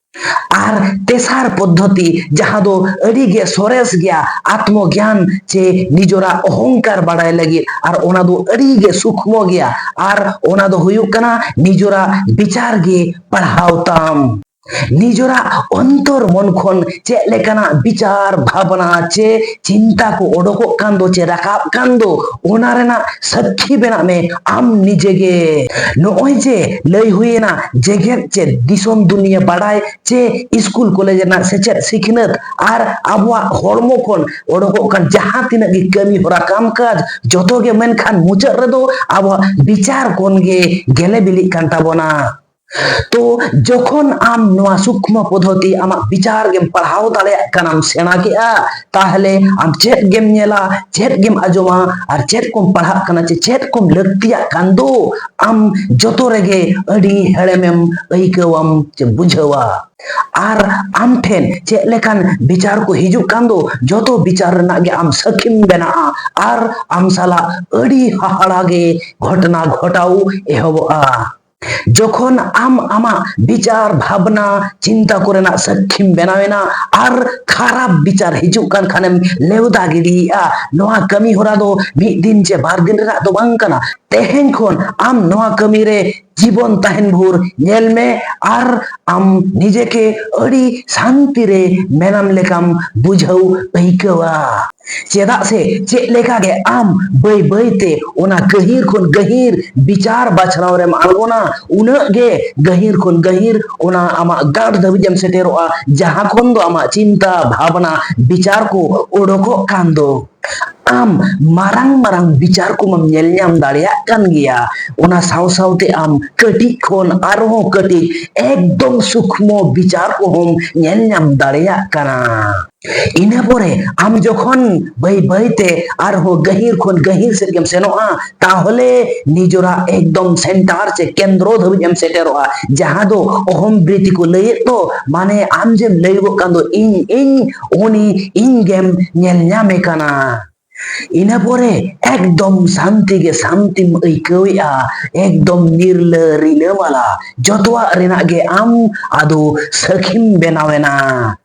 ᱟᱨ ᱛᱮᱥᱟᱨ ᱯᱚᱫᱽᱫᱷᱚᱛᱤ, ᱡᱟᱦᱟᱸ ᱫᱚ ᱟᱹᱰᱤ ᱜᱮ ᱥᱚᱨᱮᱥ ᱜᱮᱭᱟ, ᱟᱛᱢᱚ ᱜᱮᱭᱟᱱ ᱪᱮ ᱱᱤᱡᱚᱨᱟᱜ ᱚᱦᱚᱝᱠᱟᱨ ᱵᱟᱲᱟᱭ ᱞᱟᱹᱜᱤᱫ, ᱟᱨ ᱚᱱᱟ ᱫᱚ ᱟᱹᱰᱤ ᱜᱮ ᱥᱩᱠᱷᱢᱚ ᱜᱮᱭᱟ, ᱟᱨ ᱚᱱᱟ ᱫᱚ ᱦᱩᱭᱩᱜ ᱠᱟᱱᱟ ᱱᱤᱡᱚᱨᱟᱜ ᱵᱤᱪᱟᱨ ᱜᱮ ᱯᱟᱲᱦᱟᱣ ᱛᱟᱢ᱾ ᱱᱤᱡᱚᱨᱟᱜ ᱚᱱᱛᱚᱨ ᱢᱚᱱ ᱠᱷᱚᱱ ᱪᱮᱫ ᱞᱮᱠᱟᱱᱟᱜ ᱵᱤᱪᱟᱨ ᱵᱷᱟᱵᱽᱱᱟ ᱪᱮ ᱪᱤᱱᱛᱟ ᱠᱚ ᱚᱰᱚᱠᱚᱜ ᱠᱟᱱ ᱫᱚ ᱪᱮ ᱨᱟᱠᱟᱵ ᱠᱟᱱ ᱫᱚ, ᱚᱱᱟ ᱨᱮᱱᱟᱜ ᱥᱟᱹᱠᱷᱤ ᱵᱮᱱᱟᱜ ᱢᱮ ᱟᱢ ᱱᱤᱡᱮ ᱜᱮ᱾ ᱱᱚᱜᱼᱚᱭ ᱡᱮ ᱞᱟᱹᱭ ᱦᱩᱭᱮᱱᱟ, ᱡᱮᱜᱮᱛ ᱪᱮ ᱫᱤᱥᱚᱢ ᱫᱩᱱᱤᱭᱟᱹ ᱵᱟᱲᱟᱭ ᱪᱮ ᱤᱥᱠᱩᱞ ᱠᱚᱞᱮᱡᱽ ᱨᱮᱱᱟᱜ ᱥᱮᱪᱮᱫ ᱥᱤᱠᱷᱱᱟᱹᱛ ᱟᱨ ᱟᱵᱚᱣᱟᱜ ᱦᱚᱲᱢᱚ ᱠᱷᱚᱱ ᱚᱰᱚᱠᱚᱜ ᱠᱟᱱ ᱡᱟᱦᱟᱸ ᱛᱤᱱᱟᱹᱜ ᱜᱮ ᱠᱟᱹᱢᱤ ᱦᱚᱨᱟ ᱠᱟᱢ ᱠᱟᱡᱽ, ᱡᱚᱛᱚ ᱜᱮ ᱢᱮᱱᱠᱷᱟᱱ ᱢᱩᱪᱟᱹᱫ ᱨᱮᱫᱚ ᱟᱵᱚᱣᱟᱜ ᱵᱤᱪᱟᱨ ᱠᱷᱚᱱ ᱜᱮ ᱜᱮᱞᱮ ᱵᱤᱞᱤᱜ ᱠᱟᱱ ᱛᱟᱵᱚᱱᱟ᱾ ᱛᱚ ᱡᱚᱠᱷᱚᱱ ᱟᱢ ᱱᱚᱣᱟ ᱥᱩᱠᱷᱢᱚ ᱯᱚᱫᱽᱫᱷᱚᱛᱤ ᱟᱢᱟᱜ ᱵᱤᱪᱟᱨ ᱜᱮᱢ ᱯᱟᱲᱦᱟᱣ ᱫᱟᱲᱮᱭᱟᱜ ᱠᱟᱱᱟᱢ, ᱥᱮᱬᱟ ᱠᱮᱜᱼᱟ, ᱛᱟᱦᱞᱮ ᱟᱢ ᱪᱮᱫ ᱜᱮᱢ ᱧᱮᱞᱟ, ᱪᱮᱫ ᱜᱮᱢ ᱟᱸᱡᱚᱢᱟ, ᱟᱨ ᱪᱮᱫ ᱠᱚᱢ ᱯᱟᱲᱦᱟᱜ ᱠᱟᱱᱟ ᱪᱮ ᱪᱮᱫ ᱠᱚᱢ ᱞᱟᱹᱠᱛᱤᱭᱟᱜ ᱠᱟᱱ ᱫᱚ, ᱟᱢ ᱡᱚᱛᱚ ᱨᱮᱜᱮ ᱟᱹᱰᱤ ᱦᱮᱲᱮᱢᱮᱢ ᱟᱹᱭᱠᱟᱹᱣᱟᱢ ᱪᱮ ᱵᱩᱡᱷᱟᱹᱣᱟ᱾ ᱟᱨ ᱟᱢ ᱴᱷᱮᱱ ᱪᱮᱫ ᱞᱮᱠᱟᱱ ᱵᱤᱪᱟᱨ ᱠᱚ ᱦᱤᱡᱩᱜ ᱠᱟᱱ ᱫᱚ, ᱡᱚᱛᱚ ᱵᱤᱪᱟᱨ ᱨᱮᱱᱟᱜ ᱜᱮ ᱟᱢ ᱥᱟᱹᱠᱷᱤᱢ ᱵᱮᱱᱟᱜᱼᱟ, ᱟᱨ ᱟᱢ ᱥᱟᱞᱟᱜ ᱟᱹᱰᱤ ᱦᱟᱦᱟᱲᱟ ᱜᱮ ᱜᱷᱚᱴᱚᱱᱟ ᱜᱷᱚᱴᱟᱣ ᱮᱦᱚᱵᱚᱜᱼᱟ᱾ ᱡᱚᱠᱷᱚᱱ ᱟᱢ ᱟᱢᱟᱜ ᱵᱤᱪᱟᱨ, ᱵᱷᱟᱵᱽᱱᱟ, ᱪᱤᱱᱛᱟ ᱠᱚᱨᱮᱱᱟᱜ ᱥᱟᱹᱠᱷᱤᱢ ᱵᱮᱱᱟᱣ ᱮᱱᱟ ᱟᱨ ᱠᱷᱟᱨᱟᱯ ᱵᱤᱪᱟᱨ ᱦᱤᱡᱩᱜ ᱠᱟᱱ ᱠᱷᱟᱱᱮᱢ ᱞᱮᱣᱫᱟ ᱜᱤᱰᱤᱭᱮᱫᱼᱟ, ᱱᱚᱣᱟ ᱠᱟᱹᱢᱤ ᱦᱚᱨᱟ ᱫᱚ ᱢᱤᱫ ᱫᱤᱱ ᱪᱮ ᱵᱟᱨ ᱫᱤᱱ ᱨᱮᱱᱟᱜ ᱫᱚ ᱵᱟᱝ ᱠᱟᱱᱟ᱾ ᱛᱮᱦᱮᱧ ᱠᱷᱚᱱ ᱟᱢ ᱱᱚᱣᱟ ᱠᱟᱹᱢᱤ ᱨᱮ ᱡᱤᱵᱚᱱ ᱛᱟᱦᱮᱱ ᱵᱷᱳᱨ ᱧᱮᱞ ᱢᱮ ᱟᱨ ᱟᱢ ᱱᱤᱡᱮ ᱠᱮ ᱟᱹᱰᱤ ᱥᱟᱱᱛᱤ ᱨᱮ ᱢᱮᱱᱟᱢ ᱞᱮᱠᱟᱢ ᱵᱩᱡᱷᱟᱹᱣ ᱟᱹᱭᱠᱟᱹᱣᱟ᱾ ᱪᱮᱫᱟᱜ ᱥᱮ ᱪᱮᱫ ᱞᱮᱠᱟ ᱜᱮ ᱟᱢ ᱵᱟᱹᱭ ᱵᱟᱹᱭ ᱛᱮ ᱚᱱᱟ ᱜᱟᱹᱦᱤᱨ ᱠᱷᱚᱱ ᱜᱟᱹᱦᱤᱨ ᱵᱤᱪᱟᱨ ᱵᱟᱪᱷᱱᱟᱣ ᱨᱮᱢ ᱟᱬᱜᱚᱱᱟ, ᱩᱱᱟᱹᱜ ᱜᱮ ᱜᱟᱹᱦᱤᱨ ᱠᱷᱚᱱ ᱜᱟᱹᱦᱤᱨ ᱚᱱᱟ ᱟᱢᱟᱜ ᱜᱟᱸᱴ ᱫᱷᱟᱹᱵᱤᱡ ᱮᱢ ᱥᱮᱴᱮᱨᱚᱜᱼᱟ, ᱡᱟᱦᱟᱸ ᱠᱷᱚᱱ ᱫᱚ ᱟᱢᱟᱜ ᱪᱤᱱᱛᱟ ᱵᱷᱟᱵᱽᱱᱟ ᱵᱤᱪᱟᱨ ᱠᱚ ᱚᱰᱚᱠᱚᱜ ᱠᱟᱱ ᱫᱚ᱾ ᱟᱢ ᱢᱟᱨᱟᱝ ᱢᱟᱨᱟᱝ ᱵᱤᱪᱟᱨ ᱠᱚᱢᱟᱢ ᱧᱮᱞ ᱧᱟᱢ ᱫᱟᱲᱮᱭᱟᱜ ᱠᱟᱱ ᱜᱮᱭᱟ, ᱚᱱᱟ ᱥᱟᱶ ᱥᱟᱶᱛᱮ ᱟᱢ ᱠᱟᱹᱴᱤᱡ ᱠᱷᱚᱱ ᱟᱨᱦᱚᱸ ᱠᱟᱹᱴᱤᱡ ᱮᱠᱫᱚᱢ ᱥᱩᱠᱷᱢᱚ ᱵᱤᱪᱟᱨ ᱠᱚᱦᱚᱸᱢ ᱧᱮᱞ ᱧᱟᱢ ᱫᱟᱲᱮᱭᱟᱜ ᱠᱟᱱᱟ᱾ ᱤᱱᱟᱹ ᱯᱚᱨᱮ ᱟᱢ ᱡᱚᱠᱷᱚᱱ ᱵᱟᱹᱭ ᱵᱟᱹᱭ ᱛᱮ ᱟᱨᱦᱚᱸ ᱜᱟᱹᱦᱤᱨ ᱠᱷᱚᱱ ᱜᱟᱹᱦᱤᱨ ᱥᱮᱫ ᱜᱮᱢ ᱥᱮᱱᱚᱜᱼᱟ, ᱛᱟᱦᱚᱞᱮ ᱱᱤᱡᱚᱨᱟᱜ ᱮᱠᱫᱚᱢ ᱥᱮᱱᱴᱟᱨ ᱪᱮ ᱠᱮᱱᱫᱨᱚ ᱫᱷᱟᱹᱵᱤᱡ ᱮᱢ ᱥᱮᱴᱮᱨᱚᱜᱼᱟ, ᱡᱟᱦᱟᱸ ᱫᱚ ᱚᱦᱚᱢ ᱵᱨᱤᱛᱤ ᱠᱚ ᱞᱟᱹᱭᱮᱫ ᱫᱚ, ᱢᱟᱱᱮ ᱟᱢ ᱡᱮᱢ ᱞᱟᱹᱭᱚᱜ ᱠᱟᱱ ᱫᱚ ᱤᱧ ᱤᱧ, ᱩᱱᱤ ᱤᱧ ᱜᱮᱢ ᱧᱮᱞ ᱧᱟᱢᱮ ᱠᱟᱱᱟ᱾ ᱤᱱᱟᱹ ᱯᱚᱨᱮ ᱮᱠᱫᱚᱢ ᱥᱟᱱᱛᱤ ᱜᱮ ᱥᱟᱱᱛᱤᱢ ᱟᱹᱭᱠᱟᱹᱣᱮᱜᱼᱟ, ᱮᱠᱫᱚᱢ ᱱᱤᱨᱞᱟᱹ ᱨᱤᱞᱟᱹᱢᱟᱞᱟ, ᱡᱚᱛᱚᱣᱟᱜ ᱨᱮᱱᱟᱜ ᱜᱮ ᱟᱢ ᱟᱫᱚ ᱥᱟᱹᱠᱷᱤᱢ ᱵᱮᱱᱟᱣᱮᱱᱟ᱾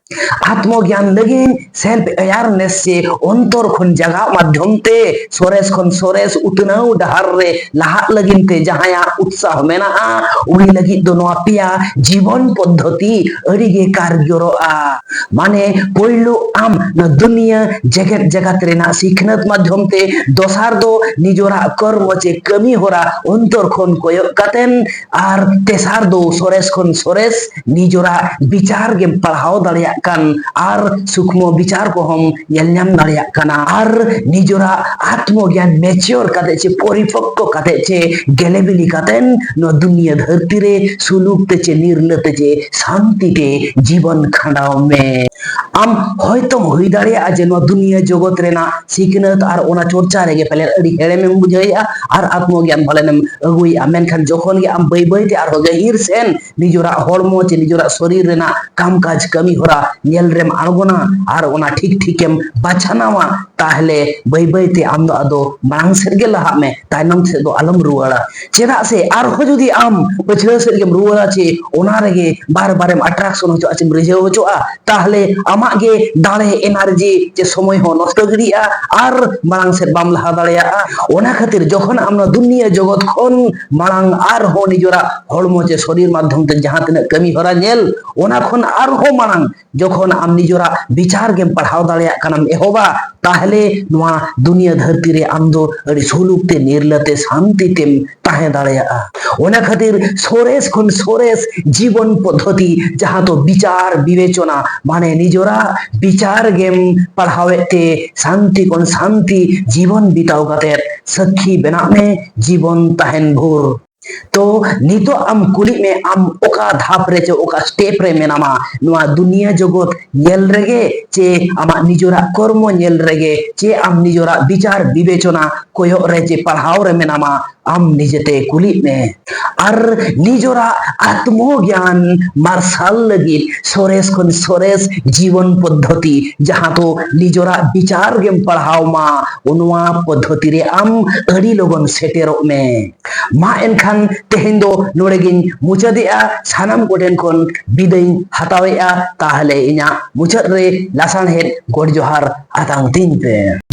ᱟᱛᱢᱚ ᱜᱮᱭᱟᱱ ᱞᱟᱹᱜᱤᱫ self awareness ᱥᱮ ᱚᱱᱛᱚᱨ ᱠᱷᱚᱱ ᱡᱟᱜᱟᱣ ᱢᱟᱫᱽᱫᱷᱚᱢ ᱛᱮ ᱥᱚᱨᱮᱥ ᱠᱷᱚᱱ ᱥᱚᱨᱮᱥ ᱩᱛᱱᱟᱹᱣ ᱰᱟᱦᱟᱨ ᱨᱮ ᱞᱟᱦᱟᱜ ᱞᱟᱹᱜᱤᱫ ᱛᱮ ᱡᱟᱦᱟᱸᱭᱟᱜ ᱩᱛᱥᱟᱦᱚ ᱢᱮᱱᱟᱜᱼᱟ, ᱩᱱᱤ ᱞᱟᱹᱜᱤᱫ ᱫᱚ ᱱᱚᱣᱟ ᱯᱮᱭᱟ ᱡᱤᱵᱚᱱ ᱯᱚᱫᱽᱫᱷᱚᱛᱤ ᱟᱹᱰᱤ ᱜᱮ ᱠᱟᱨᱡᱚᱨᱚᱜᱼᱟ᱾ ᱢᱟᱱᱮ ᱯᱳᱭᱞᱳ ᱟᱢ ᱱᱚᱣᱟ ᱫᱩᱱᱤᱭᱟᱹ ᱡᱮᱜᱮᱛ ᱡᱟᱠᱟᱛ ᱨᱮᱱᱟᱜ ᱥᱤᱠᱷᱱᱟᱹᱛ ᱢᱟᱫᱽᱫᱷᱚᱢ ᱛᱮ, ᱫᱚᱥᱟᱨ ᱫᱚ ᱱᱤᱡᱚᱨᱟᱜ ᱠᱚᱨᱢᱚ ᱪᱮ ᱠᱟᱹᱢᱤ ᱦᱚᱨᱟ ᱚᱱᱛᱚᱨ ᱠᱷᱚᱱ ᱠᱚᱭᱚᱜ ᱠᱟᱛᱮᱱ, ᱟᱨ ᱛᱮᱥᱟᱨ ᱫᱚ ᱥᱚᱨᱮᱥ ᱠᱷᱚᱱ ᱥᱚᱨᱮᱥ ᱱᱤᱡᱚᱨᱟᱜ ᱵᱤᱪᱟᱨ ᱜᱮᱢ ᱯᱟᱲᱦᱟᱣ ᱫᱟᱲᱮᱭᱟᱜ ᱠᱟᱱ ᱟᱨ ᱥᱩᱠᱢᱚ ᱵᱤᱪᱟᱨ ᱠᱚᱦᱚᱸᱢ ᱧᱮᱞ ᱧᱟᱢ ᱫᱟᱲᱮᱭᱟᱜ ᱠᱟᱱᱟ, ᱟᱨ ᱱᱤᱡᱚᱨᱟᱜ ᱟᱛᱢᱚ ᱜᱮᱭᱟᱱ mature ᱠᱟᱛᱮ ᱪᱮ ᱯᱚᱨᱤᱯᱚᱠᱠᱚ ᱠᱟᱛᱮ ᱪᱮ ᱜᱮᱞᱮ ᱵᱤᱞᱤ ᱠᱟᱛᱮᱱ ᱱᱚᱣᱟ ᱫᱩᱱᱤᱭᱟᱹ ᱫᱷᱟᱹᱨᱛᱤ ᱨᱮ ᱥᱩᱞᱩᱠ ᱛᱮ ᱪᱮ ᱱᱤᱨᱞᱟᱹ ᱛᱮ ᱪᱮ ᱥᱟᱱᱛᱤ ᱛᱮ ᱡᱤᱵᱚᱱ ᱠᱷᱟᱸᱰᱟᱣ ᱢᱮ᱾ ᱟᱢ ᱦᱚᱭᱛᱚᱢ ᱦᱩᱭ ᱫᱟᱲᱮᱭᱟᱜᱼᱟ ᱡᱮ ᱱᱚᱣᱟ ᱫᱩᱱᱤᱭᱟᱹ ᱡᱚᱜᱚᱛ ᱨᱮᱱᱟᱜ ᱥᱤᱠᱷᱱᱟᱹᱛ ᱟᱨ ᱚᱱᱟ ᱪᱚᱨᱪᱟ ᱨᱮᱜᱮ ᱯᱟᱞᱮᱱ ᱟᱹᱰᱤ ᱦᱮᱲᱮᱢᱮᱢ ᱵᱩᱡᱷᱟᱹᱣᱮᱫᱼᱟ ᱟᱨ ᱟᱛᱢᱚ ᱜᱮᱭᱟᱱ ᱯᱟᱞᱮᱱᱮᱢ ᱟᱹᱜᱩᱭᱮᱫᱼᱟ, ᱢᱮᱱᱠᱷᱟᱱ ᱡᱚᱠᱷᱚᱱ ᱜᱮ ᱟᱢ ᱵᱟᱹᱭ ᱵᱟᱹᱭ ᱛᱮ ᱟᱨᱦᱚᱸ ᱜᱟᱹᱦᱤᱨ ᱥᱮᱱ ᱱᱤᱡᱚᱨᱟᱜ ᱦᱚᱲᱢᱚ ᱪᱮ ᱱᱤᱡᱚᱨᱟᱜ ᱥᱚᱨᱤᱨ ᱨᱮᱱᱟᱜ ᱠᱟᱢ ᱠᱟᱡᱽ ᱠᱟᱹᱢᱤ ᱦᱚᱨᱟ ᱧᱮᱞ ᱨᱮᱢ ᱟᱬᱜᱚᱱᱟ ᱟᱨ ᱚᱱᱟ ᱴᱷᱤᱠ ᱴᱷᱤᱠᱮᱢ ᱵᱟᱪᱷᱱᱟᱣᱟ, ᱛᱟᱦᱞᱮ ᱵᱟᱹᱭ ᱵᱟᱹᱭ ᱛᱮ ᱟᱢ ᱫᱚ ᱟᱫᱚ ᱢᱟᱲᱟᱝ ᱥᱮᱫ ᱜᱮ ᱞᱟᱦᱟᱜ ᱢᱮ, ᱛᱟᱭᱱᱚᱢ ᱥᱮᱫ ᱫᱚ ᱟᱞᱚᱢ ᱨᱩᱣᱟᱹᱲᱟ᱾ ᱪᱮᱫᱟᱜ ᱥᱮ ᱟᱨᱦᱚᱸ ᱡᱩᱫᱤ ᱟᱢ ᱯᱟᱹᱪᱷᱞᱟᱹ ᱥᱮᱫ ᱜᱮᱢ ᱨᱩᱣᱟᱹᱲᱟ ᱪᱮ ᱚᱱᱟ ᱨᱮᱜᱮ ᱵᱟᱨ ᱵᱟᱨᱮᱢ attraction ᱦᱚᱪᱚᱜᱼᱟ ᱪᱮᱢ ᱨᱤᱡᱷᱟᱹᱣ ᱦᱚᱪᱚᱜᱼᱟ, ᱛᱟᱦᱞᱮ ᱟᱢᱟᱜ ᱜᱮ ᱫᱟᱲᱮ, energy ᱪᱮ ᱥᱚᱢᱚᱭ ᱦᱚᱸ ᱱᱚᱥᱴᱚ ᱜᱤᱰᱤᱜᱼᱟ ᱟᱨ ᱢᱟᱲᱟᱝ ᱥᱮᱫ ᱵᱟᱢ ᱞᱟᱦᱟ ᱫᱟᱲᱮᱭᱟᱜᱼᱟ᱾ ᱚᱱᱟ ᱠᱷᱟᱹᱛᱤᱨ ᱡᱚᱠᱷᱚᱱ ᱟᱢ ᱱᱚᱣᱟ ᱫᱩᱱᱤᱭᱟᱹ ᱡᱚᱜᱚᱛ ᱠᱷᱚᱱ ᱢᱟᱲᱟᱝ ᱟᱨᱦᱚᱸ ᱱᱤᱡᱚᱨᱟᱜ ᱦᱚᱲᱢᱚ ᱪᱮ ᱥᱚᱨᱤᱨ ᱢᱟᱫᱽᱫᱷᱚᱢ ᱛᱮ ᱡᱟᱦᱟᱸ ᱛᱤᱱᱟᱹᱜ ᱠᱟᱹᱢᱤ ᱦᱚᱨᱟ ᱧᱮᱞ, ᱚᱱᱟ ᱠᱷᱚᱱ ᱟᱨᱦᱚᱸ ᱢᱟᱲᱟᱝ ᱡᱚᱠᱷᱚᱱ ᱟᱢ ᱱᱤᱡᱚᱨᱟᱜ ᱵᱤᱪᱟᱨ ᱜᱮᱢ ᱯᱟᱲᱦᱟᱣ ᱫᱟᱲᱮᱭᱟᱜ ᱠᱟᱱᱟᱢ ᱮᱦᱚᱵᱟ, ᱛᱟᱦᱞᱮ ᱱᱚᱣᱟ ᱫᱩᱱᱤᱭᱟᱹ ᱫᱷᱟᱹᱨᱛᱤ ᱨᱮ ᱟᱢ ᱫᱚ ᱟᱹᱰᱤ ᱥᱩᱞᱩᱠ ᱛᱮ ᱱᱤᱨᱞᱟᱹ ᱛᱮ ᱥᱟᱱᱛᱤ ᱛᱮᱢ ᱛᱟᱦᱮᱸ ᱫᱟᱲᱮᱭᱟᱜᱼᱟ᱾ ᱚᱱᱟ ᱠᱷᱟᱹᱛᱤᱨ ᱥᱚᱨᱮᱥ ᱠᱷᱚᱱ ᱥᱚᱨᱮᱥ ᱡᱤᱵᱚᱱ ᱯᱚᱫᱽᱫᱷᱚᱛᱤ, ᱡᱟᱦᱟᱸ ᱫᱚ ᱵᱤᱪᱟᱨ ᱵᱤᱵᱮᱪᱚᱱᱟ, ᱢᱟᱱᱮ ᱱᱤᱡᱚᱨᱟᱜ ᱵᱤᱪᱟᱨ ᱜᱮᱢ ᱯᱟᱲᱦᱟᱣᱮᱫ ᱛᱮ ᱥᱟᱱᱛᱤ ᱠᱷᱚᱱ ᱥᱟᱱᱛᱤ ᱡᱤᱵᱚᱱ ᱵᱤᱛᱟᱹᱣ ᱠᱟᱛᱮ ᱥᱟᱹᱠᱷᱤ ᱵᱮᱱᱟᱜ ᱢᱮ ᱡᱤᱵᱚᱱ ᱛᱟᱦᱮᱱ ᱵᱷᱳᱨ᱾ ᱛᱚ ᱱᱤᱛᱚᱜ ᱟᱢ ᱠᱩᱞᱤᱜ ᱢᱮ, ᱟᱢ ᱚᱠᱟ ᱫᱷᱟᱯ ᱨᱮ ᱪᱮ ᱚᱠᱟ step ᱨᱮ ᱢᱮᱱᱟᱢᱟ ᱱᱚᱣᱟ ᱫᱩᱱᱤᱭᱟᱹ ᱡᱚᱜᱚᱛ ᱧᱮᱞ ᱨᱮᱜᱮ, ᱪᱮ ᱟᱢᱟᱜ ᱱᱤᱡᱚᱨᱟᱜ ᱠᱚᱨᱢᱚ ᱧᱮᱞ ᱨᱮᱜᱮ, ᱪᱮ ᱟᱢ ᱱᱤᱡᱚᱨᱟᱜ ᱵᱤᱪᱟᱨ ᱵᱤᱵᱮᱪᱚᱱᱟ ᱠᱚᱭᱚᱜ ᱨᱮ ᱪᱮ ᱯᱟᱲᱦᱟᱣ ᱨᱮ ᱢᱮᱱᱟᱢᱟ? ᱟᱢ ᱱᱤᱡᱮᱛᱮ ᱠᱩᱞᱤᱜ ᱢᱮ᱾ ᱟᱨ ᱱᱤᱡᱚᱨᱟᱜ ᱟᱛᱢᱚ ᱜᱮᱭᱟᱱ ᱢᱟᱨᱥᱟᱞ ᱞᱟᱹᱜᱤᱫ ᱥᱚᱨᱮᱥ ᱠᱷᱚᱱ ᱥᱚᱨᱮᱥ ᱡᱤᱵᱚᱱ ᱯᱚᱫᱽᱫᱷᱚᱛᱤ, ᱡᱟᱦᱟᱸ ᱫᱚ ᱱᱤᱡᱚᱨᱟᱜ ᱵᱤᱪᱟᱨ ᱜᱮᱢ ᱯᱟᱲᱦᱟᱣ ᱢᱟ, ᱱᱚᱣᱟ ᱯᱚᱫᱽᱫᱷᱚᱛᱤ ᱨᱮ ᱟᱢ ᱟᱹᱰᱤ ᱞᱚᱜᱚᱱ ᱥᱮᱴᱮᱨᱚᱜ ᱢᱮ᱾ ᱢᱟ ᱮᱱᱠᱷᱟᱱ ᱛᱮᱦᱮᱧ ᱫᱚ ᱱᱚᱰᱮ ᱜᱤᱧ ᱢᱩᱪᱟᱹᱫᱮᱜᱼᱟ᱾ ᱥᱟᱱᱟᱢ ᱠᱚᱴᱷᱮᱱ ᱠᱷᱚᱱ ᱵᱤᱫᱟᱹᱭᱤᱧ ᱦᱟᱛᱟᱣᱮᱜᱼᱟ᱾ ᱛᱟᱦᱞᱮ ᱤᱧᱟᱹᱜ ᱢᱩᱪᱟᱹᱫ ᱨᱮ ᱞᱟᱥᱟᱬᱦᱮᱫ ᱜᱚᱰ ᱡᱚᱦᱟᱨ ᱟᱛᱟᱝ ᱛᱤᱧ ᱯᱮ᱾